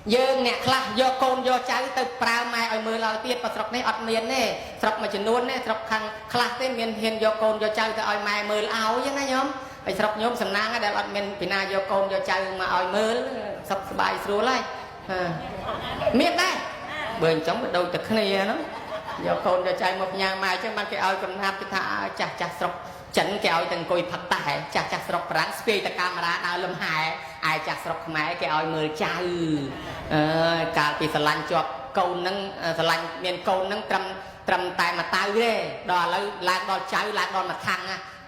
យើងអ្នកខ្លះយកកូនយកចៅទៅប្រើម៉ែឲ្យមើលឲ្យទៀតបើស្រុកនេះអត់មានទេស្រុកមួយចំនួនទេស្រុកខាងខ្លះទេមានហ៊ានយកកូនយកចៅទៅឲ្យម៉ែមើលឲ្យណាញោមហើយស្រុកញោមសំណាងដែលអត់មានពីណាយកកូនយកចៅមកឲ្យមើលសុខសប្បាយស្រួលហើយមានដែរបើអញ្ចឹងវាដូចតែគ្នាហ្នឹងយកកូនយកចៅមកផ្ញើម៉ែអញ្ចឹងបានគេឲ្យកំណាប់គេថាចាស់ចាស់ស្រុកចិនគេឲ្យតែអង្គុយផឹកតែចាស់ចាស់ស្រុកបារាំងស្ពាយតែកាមេរ៉ាដើរលំហែឯចាស់ស្រុកខ្មែរគេឲ្យមើលចៅអើយកាលពីស្រឡាញ់ជាប់កូនហ្នឹងស្រឡាញ់មានកូនហ្នឹងត្រឹមត្រឹមតែមួយតៅទេដល់ឥឡូវឡើងដល់ចៅឡើងដល់មួយខាង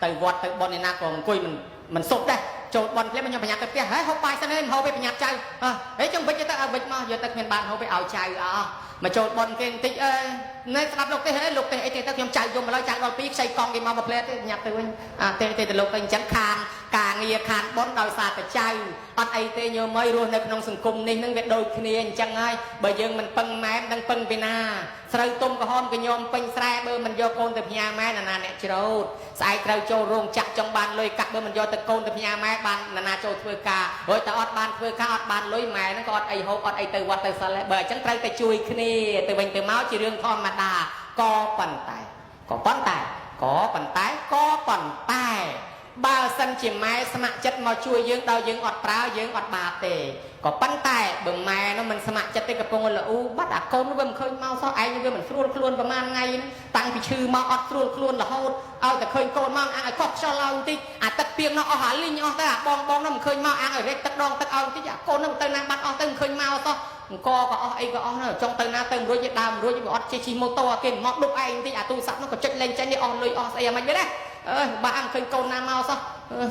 ទៅវត្តទៅប៉ុនឯណាក៏អង្គុយមិនមិនសុបដែរចូលប៉ុនភ្លាមខ្ញុំប្រញាប់ទៅផ្ទះហេហូបបាយសិនទេមិនហូបទេប្រញាប់ចៅហេចង់វិចទៅឲ្យវិចមកយកទៅគ្មានបានហូបទេឲ្យចៅអស់មកចូលប៉ុនគេបន្តិចអើណែស្ដាប់លោកទេហេលោកទេអីទេទៅខ្ញុំចៅយំមកឡើយចៅដល់ពីរខ្ចីកង់គេមកមួយផ្លែទេញ៉ាប់ទៅវិញអាទេទេទៅលោកទៅអញ្ចឹងខានការងារខានប៉ុនដោយសារតែចៅអត់អីទេញោមអើយរស់នៅក្នុងសង្គមនេះនឹងវាដូចគ្នាអញ្ចឹងហើយបើយើងមិនពឹងម៉ែមិនដឹងពឹងពីណាស្រូវទុំក្រហមកញោមពេញស្រែបើមិនយកកូនទៅផ្ញើម៉ែណានាអ្នកច្រូតស្អែកត្រូវចូលរោងចក្រចង់បានលុយកាក់បើមិនយកទៅកូនទៅផ្ញើម៉ែបានណានាចូលធ្វើការហើយតែអត់បានធ្វើការអត់បានលុយម៉ែហ្នឹងក៏អត់អីហូបអត់អីទៅវត្តទៅសិលដែរបើអញ្ចឹងត្រូវតែជួយគ្នាទៅវិញទៅមកជារឿងធម្មតាក៏ប៉ុន្តែក៏ប៉ុន្តែក៏ប៉ុន្តែក៏ប៉ុន្តែបើសិនជាម៉ែស្ម័គ្រចិត្តមកជួយយើងដោយយើងអត់ប្រើយើងអត់បាបទេក៏ប៉ុន្តែបើម៉ែនោះមិនស្ម័គ្រចិត្តទេកំពុងលូបាត់អាកូនវាមិនឃើញមកសោះឯងវាមិនស្រួលខ្លួនប្រហែលថ្ងៃតាំងពីឈឺមកអត់ស្រួលខ្លួនរហូតឲ្យតែឃើញកូនមកអាងឲ្យកត់ខ្យល់ឡើងបន្តិចអាទឹកពីងនោះអស់អាលីងអស់ទៅអាបងបងនោះមិនឃើញមកអាងឲ្យរែកទឹកដងទឹកឲ្យបន្តិចអាកូននោះទៅណាបាត់អស់ទៅមិនឃើញមកសោះអង្គក៏អស់អីក៏អស់នោះចង់ទៅណាទៅមិនរួចទេដើមមិនរួចវាអត់ចេះជិះម៉ូតូអាគេមកដប់ឯងបន្តិចអាទូរស័ព្ទនោះក៏ចុចលេងចេញនេះអស់លុយអស់ស្អីអាមិនមែនទេអើបាក់មិនឃើញកូនណាមកសោះ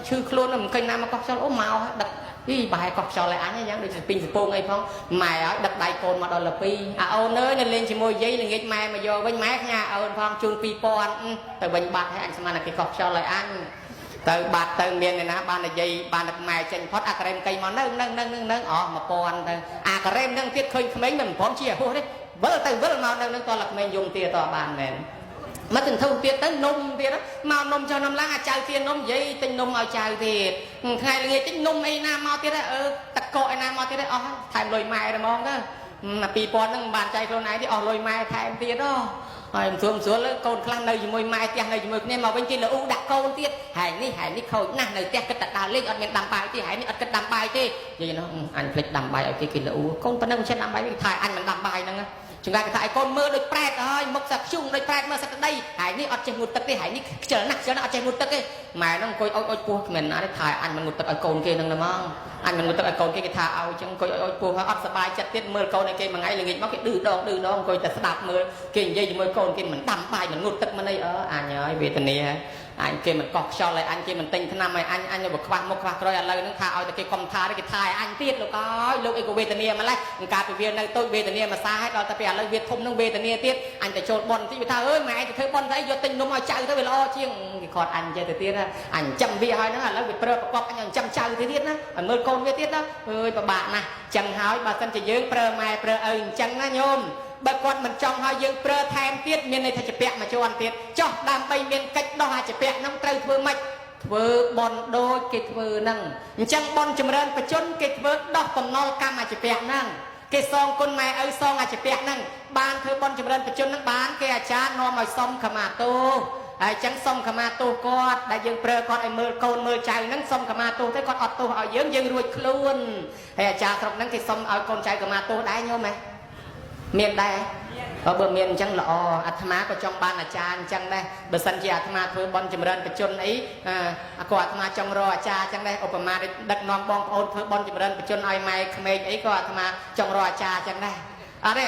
ឈឺខ្លួនមិនឃើញណាមកកោះខ្យល់អូមកដឹកអីបែកោះខ្យល់ឲ្យអញយ៉ាងដូចជាពីងសពងអីផងម៉ែឲ្យដឹកដៃកូនមកដល់លពីអាអូនអើយនៅលេងជាមួយយាយល្ងាចម៉ែមកយកវិញម៉ែផ្ញើអូនផងជូន2000ទៅវិញបាត់ឲ្យអញស្មានតែគេកោះខ្យល់ឲ្យអញទៅបាត់ទៅមានអ្នកណាបាននិយាយបានតែម៉ែចេញផុតអាការ៉េមកីមកនៅនឹងនឹងនឹងនឹងអស់1000ទៅអាការ៉េមនឹងទៀតឃើញក្មេងមិនព្រមជាហួសទេវិលទៅវិលមកនៅនឹងតលក្មេងយំទៀតតបានមែនមកទន្ទុះទៀតទៅនំទៀតមកនំចុះនំឡើងអាចៅទៀតនំយាយទិញនំឲ្យចៅទៀតថ្ងៃល្ងាចទិញនំអីណាមកទៀតអឺតកកឯណាមកទៀតអស់ថែមលុយម៉ែហ្មងទៅ2000ហ្នឹងមិនបានចែកខ្លួនឯងទេអស់លុយម៉ែថែមទៀតហ៎ហើយមិនស្រួលមិនស្រួលកូនខ្លះនៅជាមួយម៉ែផ្ទះនៅជាមួយគ្នាមកវិញគេលូដាក់កូនទៀតហើយនេះហើយនេះខូចណាស់នៅផ្ទះគិតតែដើរលេងអត់មានដាំបាយទេហើយនេះអត់គិតដាំបាយទេនិយាយនោះអញភ្លេចដាំបាយឲ្យគេគេលូកូនប៉ុណ្ណឹងមិនចេះដាំបាយគេថាអញមិនដាំបាយហ្នឹងចង្កាគេថាឲ្យកូនមើលដូចប្រែតហើយមុខសាខ្ជុងដូចប្រែតមើលសក្តីហើយនេះអត់ចេះងូតទឹកទេហើយនេះខ្ជិលណាស់ខ្ជិលណាស់អត់ចេះងូតទឹកទេម៉ែហ្នឹងអង្គុយអុចអុចពោះគ្មានណាទេថាអញមិនងូតទឹកឲ្យកូនគេហ្នឹងហ្មងអញមិនងូតទឹកឲ្យកូនគេគេថាឲ្យចឹងអង្គុយអុចអុចពោះហើយអត់សប្បាយចិត្តទៀតមើលកូនឲ្យគេមួយថ្ងៃល្ងាចមកគេឌឺដងឌឺដងអង្គុយតែស្ដាប់មើលគេនិយាយជាមួយកូនគេមិនដាំបាយមិនងូតទឹកមិនអីអើអញហើយវេទនាអញគេមិនកោះខ្យល់ឲ្យអញគេមិនទិញថ្នាំឲ្យអញអញបើខ្វះមុខខ្វះក្រោយឥឡូវហ្នឹងថាឲ្យតែគេកុំថាគេថាឲ្យអញទៀតលោកអើយលោកអីក៏វេទនាម្ល៉េះកាលពីវានៅតូចវេទនាមួយសាឲ្យដល់តែពេលឥឡូវវាធំនឹងវេទនាទៀតអញទៅចូលប៉ុនតិចវាថាអើយម៉ែឯងទៅធ្វើប៉ុនស្អីយកទិញនំឲ្យចៅទៅវាល្អជាងគេខាត់អញចេះទៅទៀតអញចាំវាឲ្យហ្នឹងឥឡូវវាប្រើប្រកបអញចាំចៅទៅទៀតណាឲ្យមើលកូនវាទៀតណាអើយពិបាកណាស់ចឹងហើយបើសិនជាយើងប្រើម៉ែប្រើឪអញ្ចឹងណាញោមបើគាត់មិនចង់ឲ្យយើងប្រើថែមទៀតមានន័យថាជាពាក់មួយជាន់ទៀតចោះដើម្បីមានកិច្ចដោះអាចពាក់ហ្នឹងត្រូវធ្វើម៉េចធ្វើបន់ដូចគេធ្វើហ្នឹងអញ្ចឹងបន់ចម្រើនបជនគេធ្វើដោះបំណុលកម្មអាចពាក់ហ្នឹងគេសងគុណម៉ែឪសងអាចពាក់ហ្នឹងបានធ្វើបន់ចម្រើនបជនហ្នឹងបានគេអាចារ្យនាំឲ្យសុំខមាទោសហើយអញ្ចឹងសុំខមាទោសគាត់ដែលយើងប្រើគាត់ឲ្យមើលកូនមើលចៅហ្នឹងសុំខមាទោសទៅគាត់អត់ទោសឲ្យយើងយើងរួចខ្លួនហើយអាចារ្យស្រុកហ្នឹងគេសុំឲ្យកូនចៅខមាទោសដែរញោមហ៎មានដែរបើមានអញ្ចឹងល្អអាត្មាក៏ចង់បានអាចារ្យអញ្ចឹងដែរបើសិនជាអាត្មាធ្វើបន់ចម្រើនបជនអីអាក៏អាត្មាចង់រកអាចារ្យអញ្ចឹងដែរឧបមាដឹកនាំបងប្អូនធ្វើបន់ចម្រើនបជនឲ្យម៉ែក្មេកអីក៏អាត្មាចង់រកអាចារ្យអញ្ចឹងដែរអត់ទេ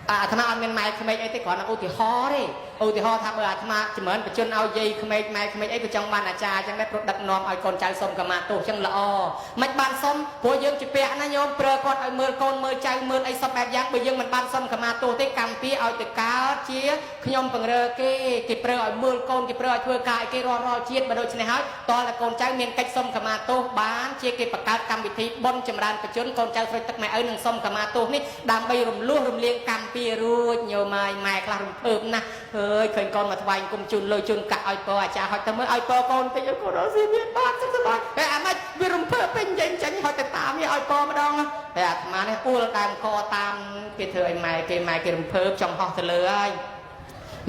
អាត្មាអត់មានម៉ែក្មេកអីទេគ្រាន់តែឧទាហរណ៍ទេឧទាហរណ៍ថាបើអាត្មាចម្រើនបជនឲ្យយាយក្មេកម៉ែក្មេកអីក៏ចង់បានអាចារ្យអញ្ចឹងដែរព្រោះដឹកនាំឲ្យកូនចៅសុំកម្មាទោសអញ្ចឹងល្អមិនបានសុំព្រោះយើងជាពាក់ណាញោមប្រើគាត់ឲ្យមើលកូនមើលចៅមើលអីសពបែបយ៉ាងបើយើងមិនបានសុំកម្មាទោសទេកម្មពីឲ្យទៅកើតជាខ្ញុំបង្រើគេគេប្រើឲ្យមើលកូនគេប្រើឲ្យធ្វើការឲ្យគេរាល់រាល់ជាតិបើដូច្នេះហើយតើតែកូនចៅមានកិច្ចសុំកម្មាទោសបានជាគេបង្កើតកម្មវិធីបុណ្យចម្រើនបជនកូនចៅស្រេចទឹកម៉ែឪនឹងសុំកម្មាទោសនេះដើម្បីរំលោះរំលាងកម្មពីរួចញោមហើយម៉ែខ្លះរំភើបណាស់អើយឃើញកូនមកថ្វាយគុំជូនលុយជូនកាក់ឲ្យពរអាចារ្យហុចទៅមើលឲ្យពរកូនតិចឲ្យកូនរកស៊ីមានបានសុខសប្បាយហេអាម៉េចវារំភើ ភើបពេញនិយាយចេញឲ្យទៅតាមវាឲ្យពម្ដងហើយអាត្មានេះអួលដើមកតាមគេធ្វើឲ្យម៉ែគេម៉ែគេរំភើបចង់ហោះទៅលើហើយ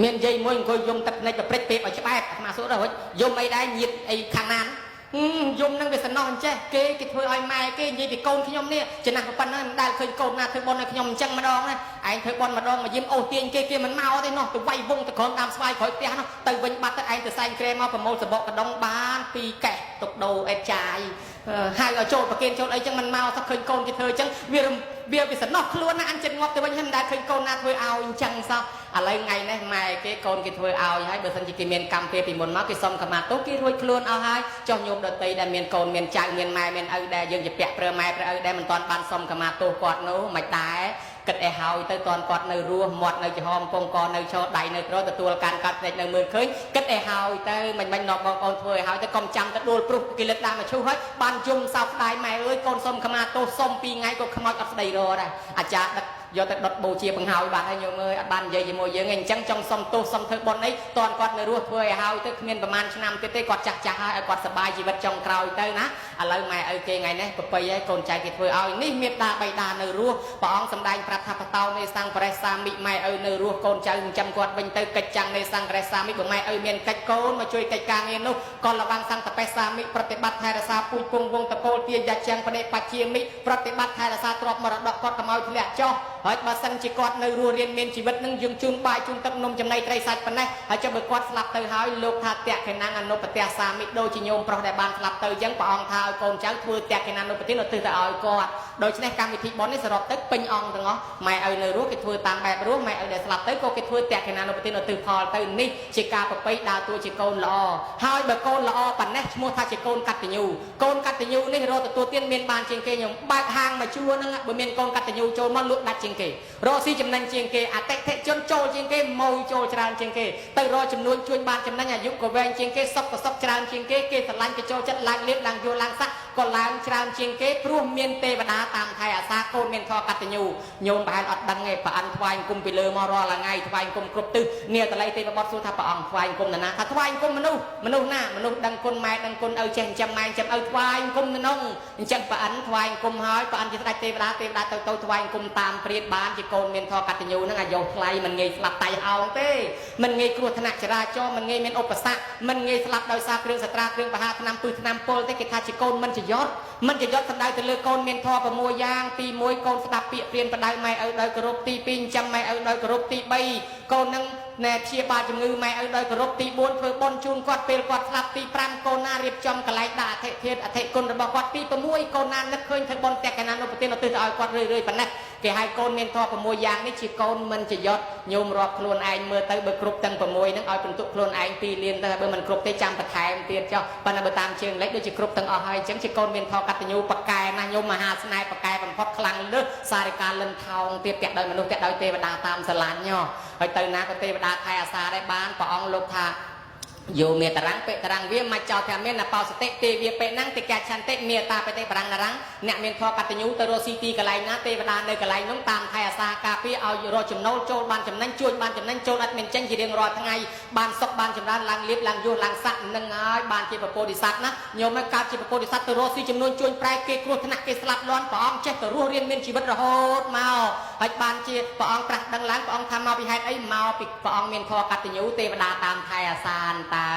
មានយាយមួយអង្គុយយំទឹកភ្នែកប្រព្រិចពេកឲ្យច្បាែបអាត្មាសួរដល់យំអីដែរញាតអីខាងណានយំនឹងវាសំណោះអញ្ចេះគេគេធ្វើឲ្យម៉ែគេនិយាយពីកូនខ្ញុំនេះចំណាស់ប៉ុណ្ណឹងមិនដែលឃើញកូនណាធ្វើបុណ្យឲ្យខ្ញុំអញ្ចឹងម្ដងណាឯងធ្វើបុណ្យម្ដងមកយាមអូសទាញគេគេមិនមកទេនោះទៅវាយវងទៅក្រោមតាមស្វាយក្រោយផ្ទះនោះទៅវិញបាត់ទៅឯងទៅសែងក្រែមកប្រមូលសបកកដងបានពីរកេះទុកដូរអេតចាយហៅឲ្យចូលប្រគេនចូលអីចឹងមិនមកសោះឃើញកូនគេធ្វើអញ្ចឹងវាវាវាសំណោះខ្លួនណាអញចិត្តងាប់ទៅវិញហើយមិនដែលឃើញកូនណាធ្វើឲ្យអញ្ចឹងសោះឥឡូវថ្ងៃនេះម៉ែគេកូនគេធ្វើឲ្យហើយបើសិនជាគេមានកម្មពេលពីមុនមកគេសុំខមាទោសគេរួចខ្លួនអស់ហើយចុះញោមដតីដែលមានកូនមានចៅមានម៉ែមានឪដែលយើងជាពាក់ប្រើម៉ែប្រើឪដែលមិនទាន់បានសុំខមាទោសគាត់នោះមិនដែរគិតឲ្យហើយទៅតន់គាត់នៅរស់មាត់នៅចំហកំពងកនៅឈរដៃនៅត្រទទួលកាន់កាត់ភ្នែកនៅមើលឃើញគិតឲ្យហើយទៅមិនមិននាំបងប្អូនធ្វើឲ្យហើយទៅកុំចាំទៅដួលព្រុសគេលិតដាក់មកឈូសហើយបានយំសោកស្ដាយម៉ែអើយកូនសុំខមាទោសសុំពីរថ្ងៃក៏ខ្មោចអត់ស្ដីរដែរអាចារ្យដឹកយកទៅដុតបូជាបង្ហើយបាទហើយញោមអើយអត់បាននិយាយជាមួយយើងឯងអញ្ចឹងចង់សុំទោសសុំធ្វើបុណ្យអីតន់គាត់នៅរស់ធ្វើឲ្យហើយទៅគ្មានប្រហែលឆ្នាំទៀតទេគាត់ចាស់ចាស់ហើយឲ្យគាត់សប្បាយជីវិតចុងក្រោយទៅណាឥឡូវម៉ែឪគេថ្ងៃនេះប្រពៃហើយកូនចៅគេធ្វើឲ្យនេះមេត្តាបៃតានៅរស់ព្រះអង្គសម្ដែងប្រាប់ថាបតោនៃសង្ករិសាមិម៉ែឪនៅរស់កូនចៅចិញ្ចឹមគាត់វិញទៅកិច្ចចាំងនៃសង្ករិសាមិបើម៉ែឪមានកិច្ចកូនមកជួយកិច្ចការងារនោះក៏លវាងសង្កបេសាមិប្រតិបត្តិថែរក្សាពូជពងវងតកូលទាយាចាំងបដិបជាមិប្រតិបត្តិថែរក្សាទ្រព្យមរតកគាត់កុំឲ្យធ្លាក់ចុះហើយបើសិនជាគាត់នៅរស់រានមានជីវិតនឹងយើងជូនបាយជូនទឹកនំចំណីត្រីសាច់ប៉ុណ្ណេះហើយចុះបើគាត់ស្លាប់ទៅហើយលោកថាតក្កណាំងអនុបទសាមិដូចជាញោមប្រុសដែលបានស្លាប់ទៅអញ្ចឹងព្រះអង្គថាឲ្យកូនចៅធ្វើតក្កណានុបទានឧទ្ទិសទៅឲ្យគាត់ដូច្នេះកម្មវិធីបុណ្យនេះសរុបទៅពេញអង្គទាំងអស់ម៉ែឪនៅរស់គេធ្វើតាមបែបរស់ម៉ែឪដែលស្លាប់ទៅក៏គេធ្វើតក្កណានុបទានឧទ្ទិសផលទៅនេះជាការប្រពៃដើរតួជាកូនល្អហើយបើកូនល្អប៉ុណ្ណេះឈ្មោះថាជាកូនកតញ្ញូកូនកតញ្ញូនេះរកទទួលទានមានបានជាងគេខ្ញុំបើកហាងមកជួហ្នឹងបើមានកូនកតញ្ញូចូលមកលក់ដាច់ជាងគេរកស៊ីចំណេញជាងគេអតិថិជនចូលជាងគេម៉ូយចូលច្រើនជាងគេទៅរកចំនួនជួញបានចំណេញអាយុក៏វែងជាងគេសុខក៏សុខច្រើនជាងគេគេស្រឡាញ់គេចូលចិត្តឡើងលៀបឡើងយល់ឡើងស័កក៏ឡើងច្រើនជាងគេព្រោះមានទេវតាតាមថែអាសាកូនមានធម៌កតញ្ញូញោមប្រហែលអត់ដឹងទេព្រះអិនថ្វាយអង្គមពីលើមករាល់ថ្ងៃថ្វាយអង្គមគ្រប់ទិសនាតល័យទេវបុត្រសួរថាព្រះអង្គថ្វាយអង្គមនរណាថាថ្វាយអង្គមមនុស្សមនុស្សណាមនុស្សដឹងគុណម៉ែដឹងគុណឪចេះចិញ្ចឹមម៉ែចិញ្ចឹមឪថ្វាយអង្គមនងអញ្ចឹងព្រះអិនថ្វាយអង្គមហើយព្រះអិនជាស្ដេចទេវតាទេវតាទៅទៅថ្វាយអង្គមតាមព្រាតបានជាកូនមានធម៌កតញ្ញូហ្នឹងអាយុថ្លៃមិនងាយស្លាប់តៃហោងទេមិនងាយគ្រោះថ្នាក់ចរាចរណ៍មិនងាយមានឧបសគ្គមិនងាយស្លាប់ដោយសារគ្រឿងសត្រាគ្រឿងបហាថ្នាំពឹសថ្នាំពុលទេគេថាជាកូនមិនចយត់មិនចយត់សំដៅទៅលើកូនមានធម៌6យ៉ាងទី1កូនស្ដាប់ពាក្យព្រានបដៅម៉ែឪដោយគោរពទី2ចិញ្ចឹមម៉ែឪដោយគោរពទី3កូននឹងណែព្យាបាលជំងឺម៉ែឪដោយគោរពទី4ធ្វើបុណ្យជូនគាត់ពេលគាត់ស្លាប់ទី5កូនណារៀបចំកន្លែងដាក់អធិធាតុអធិគុណរបស់គាត់ទី6កូនណានឹកឃើញធ្វើបុណ្យតក្កណានុប្រទានឧទ្ទិសទៅឲ្យគាត់រឿយៗប៉ុណ្ណេះគេឲ្យកូនមានធម៌6យ៉ាងនេះជាកូនមិនចយត់ញោមរាប់ខ្លួនឯងមើលទៅបើគ្រប់ទាំង6ហ្នឹងឲ្យពិន្ទុខ្លួនឯង2លានទៅបើមិនគ្រប់ទេចាំបន្ថែមទៀតចុះប៉ុន្តែបើតាមជើងលេខដូចជាគ្រប់ទាំងអស់ហើយអញ្ចឹងជាកូនមានធម៌កតញ្ញូប៉កែណាស់ញោមមហាស្នេហ៍ប៉កែបំផុតខ្លាំងលើសសារិកាលិនថោងទៀតពាក់ដោយមនុស្សពាក់ដោយទេវតាតាមស្រឡាញ់ញោហើយទៅណាក៏ទេវតាថែអាសាដែរបានព្រះអង្គលោកថាយោមេតរੰបិតរੰវាមច្ចោធមេនបោសតិទេវាបេណੰតិកាឆន្តិមេតាបតិបរੰនរੰអ្នកមានធម៌កតញ្ញូទៅរកស៊ីទីកន្លែងណាទេវតានៅកន្លែងនោះតាមថែអាសាការពារឲ្យរកចំណូលចូលបានចំណេញជួញបានចំណេញចូលអត់មានចេញជារៀងរាល់ថ្ងៃបានសុខបានចម្រើនឡើងលៀបឡើងយោឡើងស័កនឹងហើយបានជាពពោធិសត្វណាញោមឲ្យកើតជាពពោធិសត្វទៅរកស៊ីចំនួនជួញប្រែគេគ្រោះថ្នាក់គេស្លាប់លន់ព្រះអង្គចេះទៅរស់រៀនមានជីវិតរហូតមកហើយបានជាព្រះអង្គត្រាស់ដឹងឡើងព្រះអង្គថាមកពីហេតុអីមកពីព្រះអង្គមានធម៌កតញ្ញូទេវតាតាមថែអាសានតើ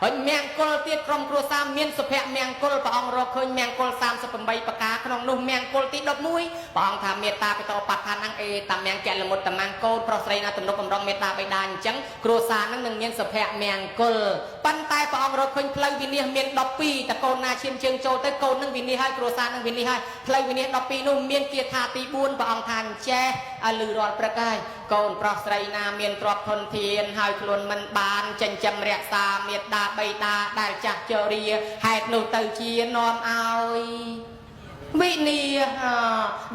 ហើយមង្គលទៀតក្រុមគ្រួសារមានសុភមង្គលព្រះអង្គរកឃើញមង្គល38ប្រការក្នុងនោះមង្គលទី11ព្រះអង្គថាមេត្តាបិតោបដ្ឋានអេតាមង្គលមុតតមង្គលប្រុសស្រីណាទំនុកបំរុងមេត្តាបិតាអញ្ចឹងគ្រួសារនឹងនឹងមានសុភមង្គលប៉ុន្តែព្រះអង្គរកឃើញផ្លូវវិនិច្ឆ័យមាន12តកូនណាឈាមជើងចូលទៅកូននឹងវិនិច្ឆ័យហើយគ្រួសារនឹងវិនិច្ឆ័យហើយផ្លូវវិនិច្ឆ័យ12នោះមានគាថាទី4ព្រះអង្គថាអញ្ចេះឲ្យលឺរាល់ព្រឹកហើយកូនប្រុសស្រីណាមានទ្រព្យធនធានហើយខ្លួនមិនបានចិញ្ចឹមរក្សាមេត្តាបិតាដែលចាស់ជរាហេតុនោះទៅជានាំឲ្យ វិនិ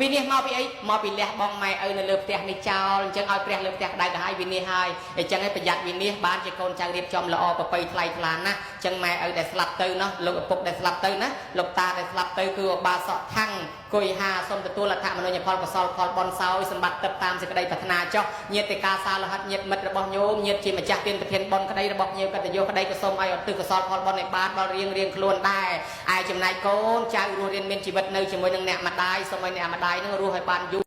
វិនិមកពីអីមកពីលះបងម៉ែឪនៅលើផ្ទះនេះចោលអញ្ចឹងឲ្យព្រះលើផ្ទះក្តៅក្រហាយវិនិហើយអញ្ចឹងឲ្យប្រយ័ត្នវិនិបានជាកូនចៅរៀបចំល្អប្រពៃថ្លៃថ្លាណាស់អញ្ចឹងម៉ែឪដែលស្លាប់ទៅណោះលោកឪពុកដែលស្លាប់ទៅណាលោកតាដែលស្លាប់ទៅគឺឧបាសកថាំងគុយហាសូមទទួលអត្ថមនុញ្ញផលកុសលផលបុណ្យសោយសម្បត្តិទឹកតាមសេចក្តីប្រាថ្នាចុះញាតិកាសាលហិតញាតិមិត្តរបស់ញោមញាតិជាម្ចាស់ទានប្រធានបុណ្យក្តីរបស់ញោមកតញ្ញូក្តីក៏សូមឲ្យឧទ្ទិសកុសលផលបុណ្យឲ្យបានដល់រៀងរៀងខ្លួនដែរឯចំណែកកូនចៅរស់រៀនមានជីវិតនៅជាមួយនឹងអ្នកម្ដាយសូមឲ្យអ្នកម្ដាយនឹងរស់ឲ្យបានយូរ។